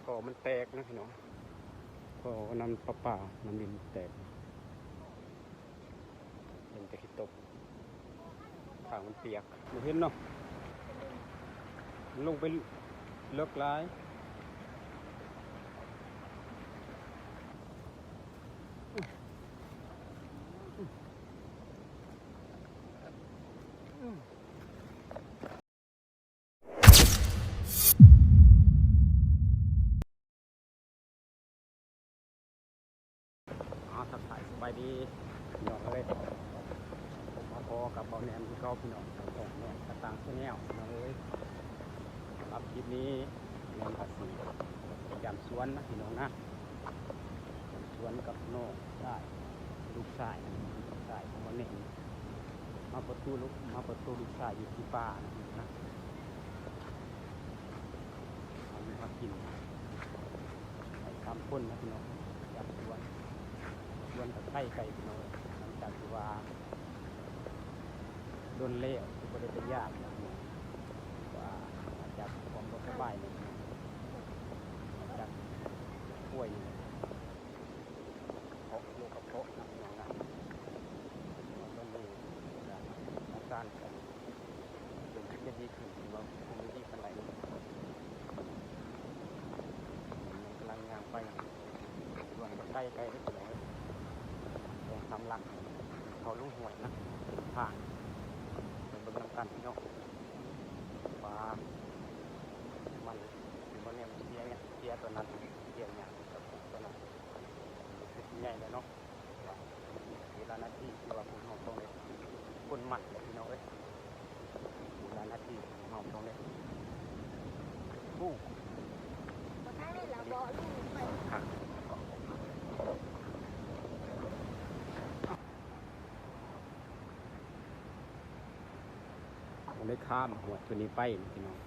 ທໍ່ມັນແຕກນະພີ່ນ້ອງ ທໍ່ນ້ຳປະປາ ນ້ຳດິນແຕກ ເຫັນແຕ່ຂີ້ຕົມ ທາງມັນປຽກ ບໍ່ເຫັນເນາະ ມັນລົງໄປເລິກຫຼາຍ. ອ້າວ ທັກທາຍສະບາຍດີພີ່ນ້ອງເອີຍ ພົບມາພໍ້ກັບເບົາແນມຄືເກົ່າພີ່ນ້ອງ ຂອງແນມກະຕັງແຊນແນວພີ່ນ້ອງເອີຍ. ສຳລັບຄລິບນີ້ແນມກະຊິໄປຢາມສວນນະພີ່ນ້ອງນະ ສວນກັບນ້ອງຊາຍ ລູກຊາຍ ລູກຊາຍຂອງເບົາແນມ. ມາເປີດຕູ້ລູກ ມາເປີດຕູ້ລູກຊາຍຢູ່ທີ່ປ່ານະພີ່ນ້ອງນະ ເອົາຢູ່ຫາກິນ ໄປສາມຄົນນະພີ່ນ້ອງ ຢາກສວນ ສວນກະໄກໄກພີ່ນ້ອງ ຫຼັງຈາກທີ່ວ່າດົນແລ້ວທີ່ບໍ່ໄດ້ໄປຢາມນະພີ່ນ້ອງ ວ່າອາດຈະຄວາມບໍ່ສະບາຍແດ່ ອາດຈະປ່ວຍນີ້ແຫຼະ. ເພາະໂລກກະເພາະນະພີ່ນ້ອງນະ ຕອນນີ້ກະອາການກະເລີ່ມຈະດີຂຶ້ນ ຖືວ່າຄົງໄດ້ດີປານໃດ ກຳລັງຍ່າງໄປ ສວນກະໄກໄກເດ້ພີ່ນ້ອງເອີຍ ສອງສາມຫຼັກ ເຂົ້າລົງຫ້ວຍນະ ທາງ ໄປເບິ່ງນຳກັນພີ່ນ້ອງ ວ່າມັນ ມັນເສຍ ເສຍຕົວນັ້ນ ເສຍຫຍັງກັບຕົວນັ້ນ ໃຫຍ່ແລ້ວເນາະ ເວລານາທີທີ່ວ່າພວກເຮົາຕ້ອງໄດ້ຄົນໝັ້ນແຫຼະພີ່ນ້ອງເອີຍ ເວລານາທີທີ່ພວກເຮົາຕ້ອງໄດ້ ໂອ້ ຕ້ອງໄດ້ຂ້າມຫ້ວຍຕົວນີ້ໄປພີ່ນ້ອງ.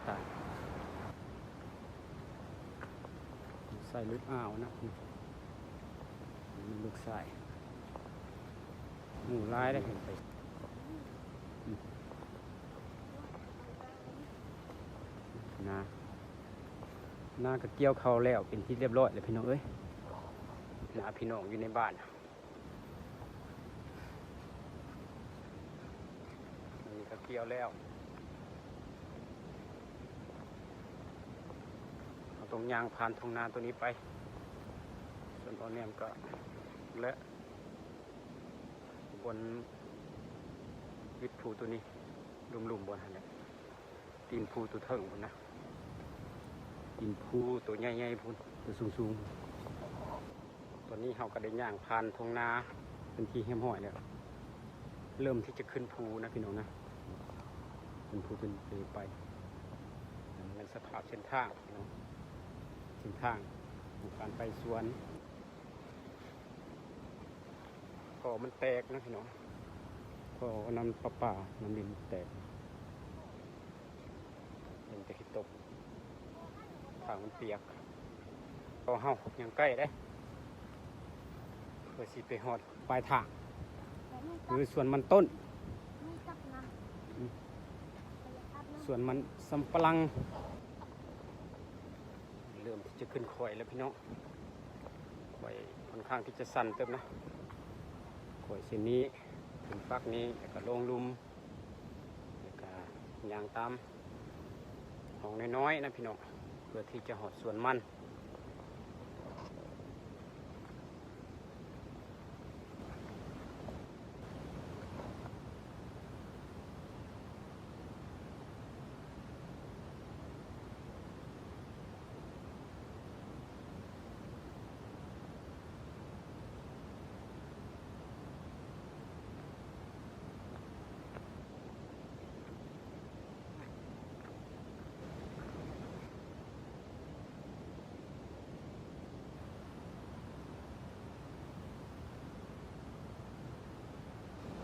ຕາຍ ໃສ່ລູກອ່າວນະ ລູກຊາຍ ໝູຫຼາຍເດ້ ເຫັນໄປ ນາ ນາກະກ່ຽວເຂົ້າແລ້ວ ເປັນທີ່ຮຽບຮ້ອຍແລ້ວພີ່ນ້ອງເອີຍ ນາພີ່ນ້ອງຢູ່ໃນບ້ານ ອັນນີ້ກະກ່ຽວແລ້ວ ເຮົາຕ້ອງຍ່າງຜ່ານທົ່ງນາໂຕນີ້ໄປ ສ່ວນບ່ອນແນມກະ ແລະ ບ່ອນວິດພູໂຕນີ້ ລຸ່ມໆບ່ອນຫັ້ນແຫຼະ ຕີນພູໂຕເທິງພຸ້ນນະ ຕີນພູໂຕໃຫຍ່ໆພຸ້ນ ໂຕສູງໆ. ຕອນນີ້ເຮົາກະໄດ້ຍ່າງຜ່ານທົ່ງນາເປັນທີ່ຮຽບຮ້ອຍແລ້ວ ເລີ່ມທີ່ຈະຂຶ້ນພູນະພີ່ນ້ອງນະ ຂຶ້ນພູຂຶ້ນໄປ ອັນນີ້ແມ່ນສະພາບເສັ້ນທາງພີ່ນ້ອງ ເສັ້ນທາງຂອງການໄປສວນ ທໍ່ມັນແຕກນະພີ່ນ້ອງ ທໍ່ນ້ຳປະປາ ນ້ຳດິນແຕກ ເຫັນແຕ່ຂີ້ຕົມ ທາງມັນປຽກ ຕໍ່ເຮົາຍັງໃກ້ເດ້ ເພື່ອຊິໄປຮອດປາຍທາງ ຄືສວນມັນຕົ້ນ ສວນມັນສຳປະຫຼັງ. ເລີ່ມທີ່ຈະຂຶ້ນຂ້ອຍແລ້ວພີ່ນ້ອງ ຂ້ອຍຂ້ອນຂ້າງທີ່ຈະຊັນເຕີບນະ ຂ້ອຍເສັ້ນນີ້ ຂຶ້ນປັກນີ້ ແລ້ວກະລົງລຸ່ມ ແລ້ວກະຍ່າງຕາມຮ່ອງນ້ອຍໆນະພີ່ນ້ອງ ເພື່ອທີ່ຈະຮອດສວນມັນ.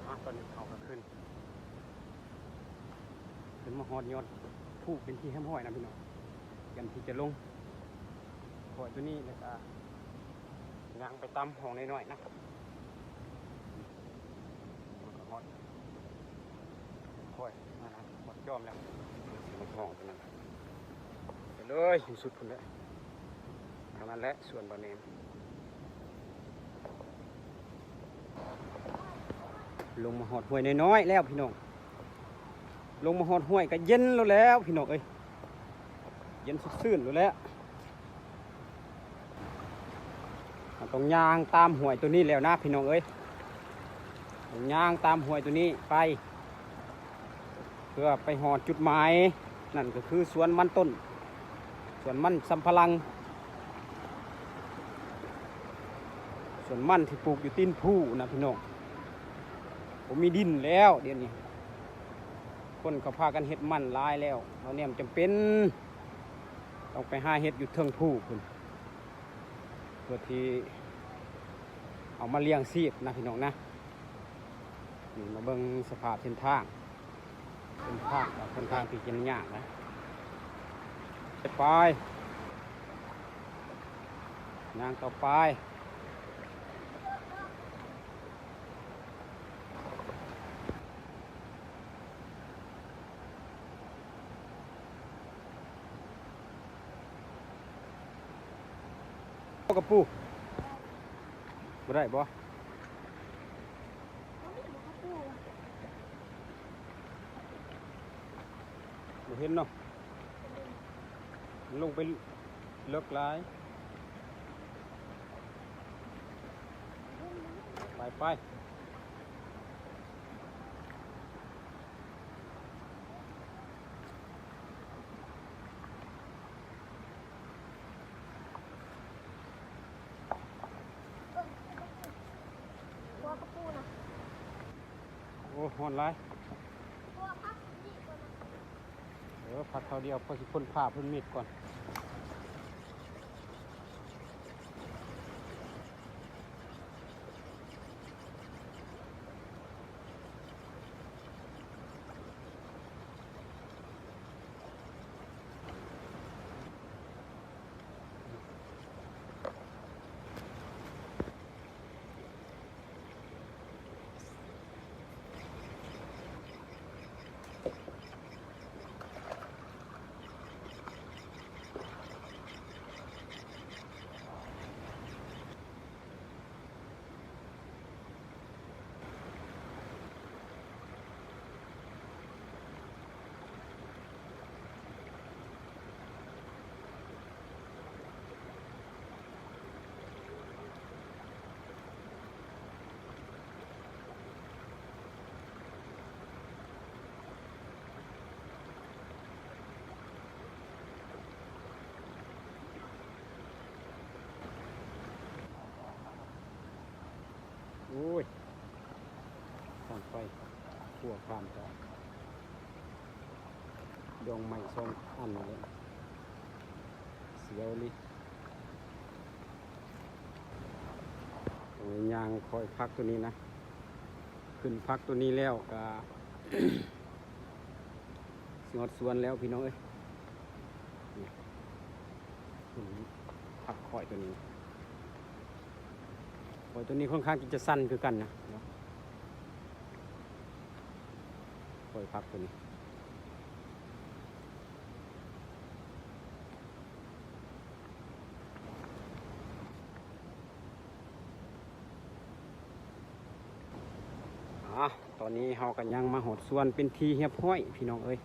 ອາ ຕອນນີ້ເຮົາກະຂຶ້ນ ຂຶ້ນມາຮອດຍອດພູເປັນທີ່ຮຽບຮ້ອຍນະພີ່ນ້ອງ ກຽມທີ່ຈະລົງຫ້ວຍຕົວນີ້ ແລ້ວກະຍ່າງໄປຕາມຮ່ອງນ້ອຍໆນະ. ຮອດ ໂອ້ຍ ມາແລ້ວ ຮອດຈອມແລ້ວ ເບິ່ງຊິລົງຫ້ອງຕົວນັ້ນ ໄປເລີຍ ຢູ່ສຸດພຸ້ນເລີຍ. ທາງນັ້ນແຫຼະສວນບ່າວແນມ. ລົງມາຮອດຫ້ວຍນ້ອຍໆແລ້ວພີ່ນ້ອງ ລົງມາຮອດຫ້ວຍກະເຢັນໂລດແລ້ວພີ່ນ້ອງເອີຍ ເຢັນສະຊື່ນໂລດແລ້ວ. ເຮົາຕ້ອງຍ່າງຕາມຫ້ວຍໂຕນີ້ແລ້ວນະພີ່ນ້ອງເອີຍ ຕ້ອງຍ່າງຕາມຫ້ວຍໂຕນີ້ໄປ ເພື່ອໄປຮອດຈຸດໝາຍ ນັ້ນກໍຄືສວນມັນຕົ້ນ ສວນມັນສຳປະຫຼັງ ສວນມັນທີ່ປູກຢູ່ຕີນພູນະພີ່ນ້ອງ. ບໍ່ມີດິນແລ້ວດຽວນີ້ ຄົນເຂົາພາກັນເຮັດມັນຫຼາຍແລ້ວ ບ່າວແນມຈຳເປັນຕ້ອງໄປຫາເຮັດຢູ່ເທິງພູພຸ້ນ ເພື່ອທີ່ເອົາມາລ້ຽງຊີບນະພີ່ນ້ອງນະ. ນີ້ມາເບິ່ງສະພາບເສັ້ນທາງ ເສັ້ນທາງກໍຄ່ອນຂ້າງທີ່ຈະຍາກນະ. ໄປ ຍ່າງຕໍ່ໄປ. ເອົາກະປູ ບໍ່ໄດ້ບໍ່? ບໍ່ເຫັນເນາະ ມັນລົງໄປເລິກຫຼາຍ. ໄປ ໄປ. ໂອ້ ຮ້ອນຫຼາຍ. ເອີ ພັກຄາວດຽວ ພໍຊິພົ້ນຟ້າພົ້ນເມກກ່ອນ. ໂອ້ຍ ຄວັນໄຟທົ່ວຂ້າມຕາ ດອງໄມ້ສອງອັນເລີຍ ສຽວອີ່ຫຼີ. ຕ້ອງຍ່າງຄ່ອຍພັກຕົວນີ້ນະ ຂຶ້ນພັກຕົວນີ້ແລ້ວກະ ຊິຮອດສວນແລ້ວພີ່ນ້ອງເອີຍ. ນີ້ ພັກຄ່ອຍຕົວນີ້ ຄ່ອຍຕົວນີ້ຄ່ອນຂ້າງທີ່ຈະຊັນຄືກັນນະ ເນາະ ຄ່ອຍພັກຕົວນີ້. ອາ ຕອນນີ້ເຮົາກໍຍ່າງມາຮອດສວນເປັນທີ່ຮຽບຮ້ອຍພີ່ນ້ອງເອີຍ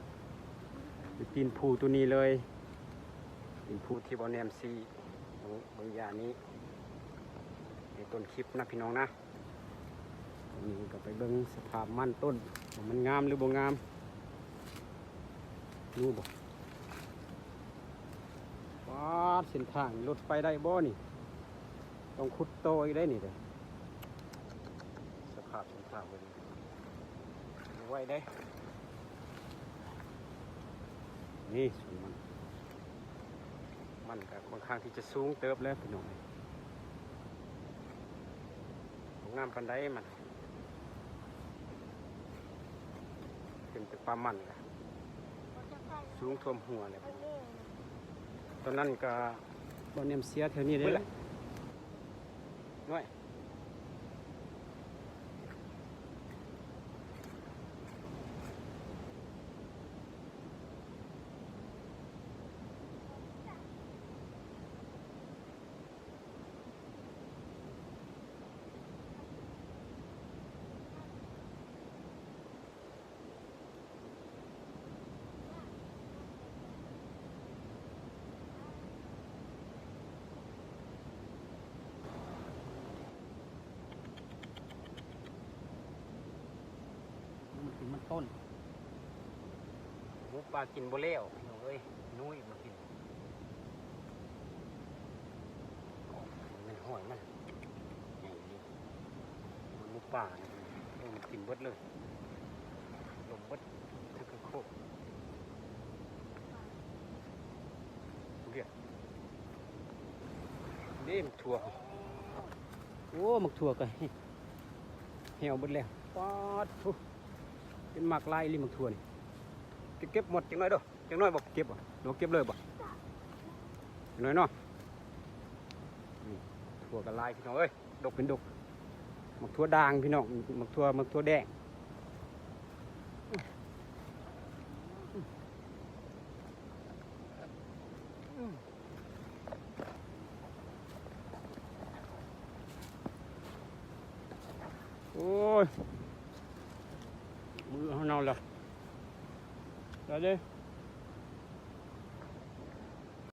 ຢູ່ຕີນພູຕົວນີ້ເລີຍ ເປັນພູທີ່ບ່າວແນມຊີ້ເບິ່ງຢານີ້ໃນຕົ້ນຄລິບນະພີ່ນ້ອງນະ. ນີ້ກໍໄປເບິ່ງສະພາບມັນຕົ້ນ ວ່າມັນງາມຫຼືບໍ່ງາມ ຮູ້ບໍ່? ປາດ ເສັ້ນທາງນີ້ລົດໄປໄດ້ບໍ່ນີ້? ຕ້ອງຂຸດຕໍ່ອີກໄດ໋ນີ້ເດີ ສະພາບເສັ້ນທາງເບິ່ງ ບໍ່ໄຫວເດ້. ນີ້ສວນມັນ ມັນກໍຄ່ອນຂ້າງທີ່ຈະສູງເຕີບແລ້ວພີ່ນ້ອງເອີຍ ບໍ່ງາມປານໃດມັນ ເປັນແຕ່ປ່າມັນລະ. ສູງຖ້ວມຫົວແລ້ວ. ຕອນນັ້ນກໍບໍ່ແນມເສຍແຖວນີ້ເດ້. ເບິດລະ ນ້ອຍ. ມັນກິນມັນຕົ້ນ. ໝູປ່າກິນບໍ່ແລ້ວ ພີ່ນ້ອງເອີຍ, ໜຸ້ຍມາກິນ. ແມ່ນຫອຍມັນໃຫຍ່ເດ້. ໝູປ່ານີ້ ໂອ້ ມັນກິນເບິດເລີຍ, ລົມເບິດ ຖືກໂຄກ. ເດ້ ໝາກຖົ່ວ. ໂອ້ ໝາກຖົ່ວກໍແຫ້ວເບິດແລ້ວ. ປາດໂທ້ ເປັນໝາກຫຼາຍອີ່ຫຼີໝາກຖົ່ວນີ້. ເກັບ ເກັບໝົດຈັກໜ້ອຍເດີ້. ຈັກໜ້ອຍບໍ່ເກັບບໍ່? ຫຼືວ່າເກັບເລີຍບໍ່? ຈັກໜ້ອຍເນາະ. ນີ້ ຖົ່ວກໍຫຼາຍ ພີ່ນ້ອງເອີຍ, ດົກເປັນດົກ. ໝາກຖົ່ວດ່າງ ພີ່ນ້ອງ, ໝາກຖົ່ວ ໝາກຖົ່ວແດງ. ໂອ້ຍ ມືເຮົາເນົ່າແລ້ວ. ໄດ້ເດ້.